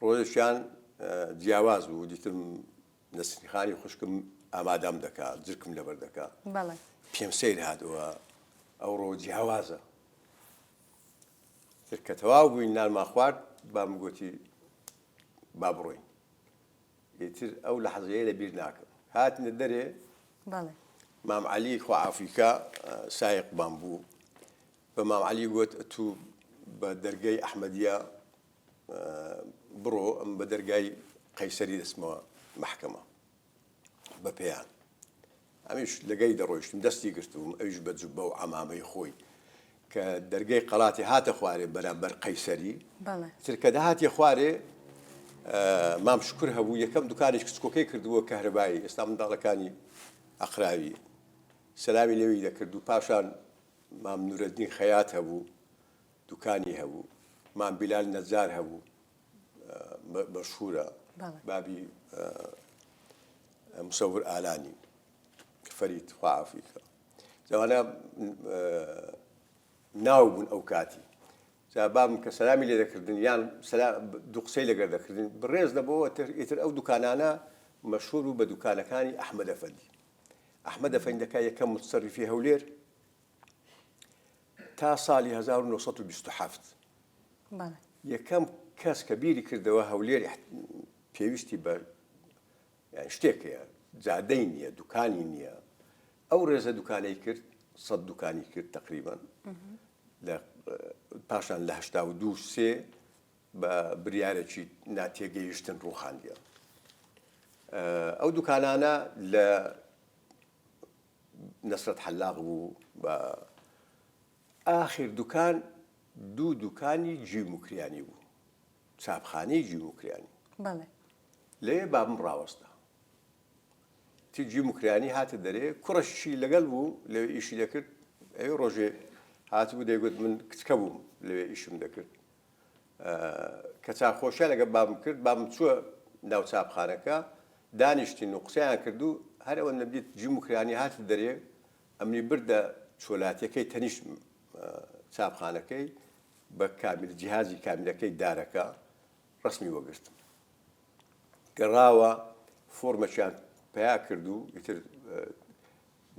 ڕۆژێکیان جیاواز بوو دیتم نەسرین خانی خوشکم ئامادەم دەکا جرکم لەبەر دەکا بەڵێ. پێم سەیر هاتەوە ئەوڕۆ جیاوازە تر کە تەواو بووین نانمان خوارد بابم گۆتی با بڕۆین ئیتر ئەو لەحزەیە لە بیر ناکەم هاتنە دەرێ بەڵێ. مام عەلی خوا عافوی کا سایەقمان بوو بە مام عەلی گۆت ئەتوو بە دەرگای ئەحمەدیە بڕۆ ئەم بە دەرگای قەیسەری دەچمەوە مەحکەمە بە پێیان ئەمیش لەگەی دەڕۆیشتم دەستی گرتبووم ئەویش بە جوبە و عەمامەی خۆی کە دەرگای قەڵاتی هاتە خوارێ بەرامبەر قەیسەری تر کە دەهاتی خوارێ مام شکر هەبوو یەکەم دوکانێک کچکۆکەی کردبووە کەهرەبایی ئێستا منداڵەکانی ئەقراوی سەلامی لەوی دەکرد و پاشان مام نورەدین خەیات هەبوو دوکانی هەبوو مام بیلال نەجار هەبوو مەشهورە بابی مسەور ئالانی فەرید خوا عافوی کە جوانە ناو بوون ئەو کاتی جا بابم کە سەلامی لێ دەکردن یان دوو قسەی لەگەر دەکردن بڕێز دەبەوە ئیتر ئەو دوکانانە مەشهور بوو بە دوکانەکانی ئەحمەد ئەفەندی ئەحمەد ئەفەندی دەکا یەکەم متصرفی هەولێر تا ساڵی 1927 یەکەم کەس کە بیری کردەوە هەولێر پێویستی بە شتێک هەیە جادەی نییە دوکانی نییە ئەو ڕێزە دوکانەی کرد سە دوکانی کرد تقریبان لە پاشان لە هشتا و دوو سێ بە بریارێکی ناتێگەیشتن ڕوخاندیە ئەو دوکانانە لە نەسرەت حەلاق بوو بە ئاخر دوکان دوو دوکانی جی موکریانی بوو چاپخانەی جی موکریانی بەڵێ لەوێ بابم ڕاوەستا تی جی موکریانی هاتە دەرێ کوڕەشی لەگەڵ بوو لەوێ ئیشی دەکرد ئەوێ ڕۆژێ هاتبوو دەیگوت من کچکە بووم لەوێ ئیشم دەکرد کە چاخۆشیان لەگەڵ بابم کرد، بابم چووە ناو چاپخانەکە، دانیشتین و قسەیان کرد و هەر ئەوەندەم دیت جی موکریانی هاتە دەرێ، ئەمنی بردە چۆلاتیەکەی تەنیشت چاپخانەکەی بە کامیرە جیهازی کامیرەکەی دارەکە ڕەسمی وەگرتم. گەڕاوە فۆرمەکیان پیا کرد و ئیتر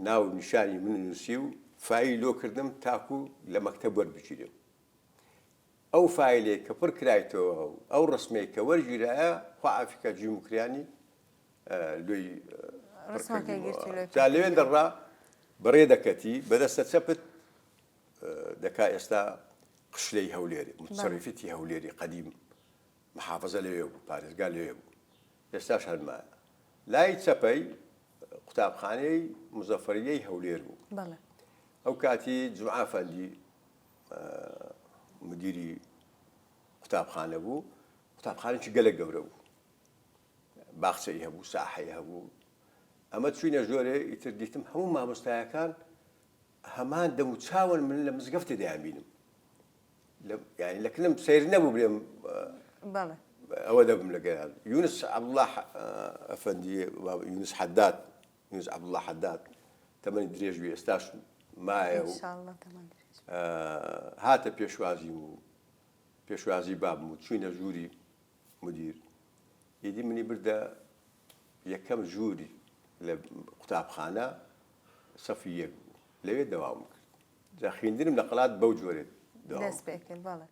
ناو نیشانی من نووسی و فایلی لۆ کردم تاکوو لە مەکتەب وەربگیرێم. ئەو فایلەی کە پڕ کرایتەوە و ئەو ڕەسمەی کە وەرگیرایە خوا عافی کا جی موکریانی لۆی پڕ کردیمەوە. جا لەوێن دەڕا بەڕێ دەکەتی بەدەستە چەپت دەکا ئێستا قشلەی هەولێری متصرفیتی هەولێری قەدیم محافظە لەوێ بوو پارێزگا لەوێ بوو ئێستاش هەر مایە لای چەپەی قوتابخانەی مزەفەریەی هەولێر بوو ئەو کاتی جومعە فەندی مدیری قوتابخانە بوو قوتابخانێکی گەلە گەورە بوو باخچەی هەبوو ساحەی هەبوو ئەمە چوینە ژۆرێ ئیتر دیتم هەموو مامۆستایەکان هەمان دەم و چاون من لە مزگەفتێ دەیان بینم یعنی لە کنم سیر نەبوو بلێم ئەوە دەبم لەگەیان یونس عەبدوڵڵا ئەفەندی یونس حەداد یونس عەبدوڵڵا حەداد تەمەنی درێژ بێ ئێستاش مایە و هاتە پێشوازیم و پێشوازی بابم و چوینە ژووری مدیر ئیدی منی بردە یەکەم ژووری لە قوتابخانە سەفی یەک بوو لەوێ دەوام کرد جا خوێندنم لە قەلات بەو جۆرێت دەست پێ کرد بەڵێ.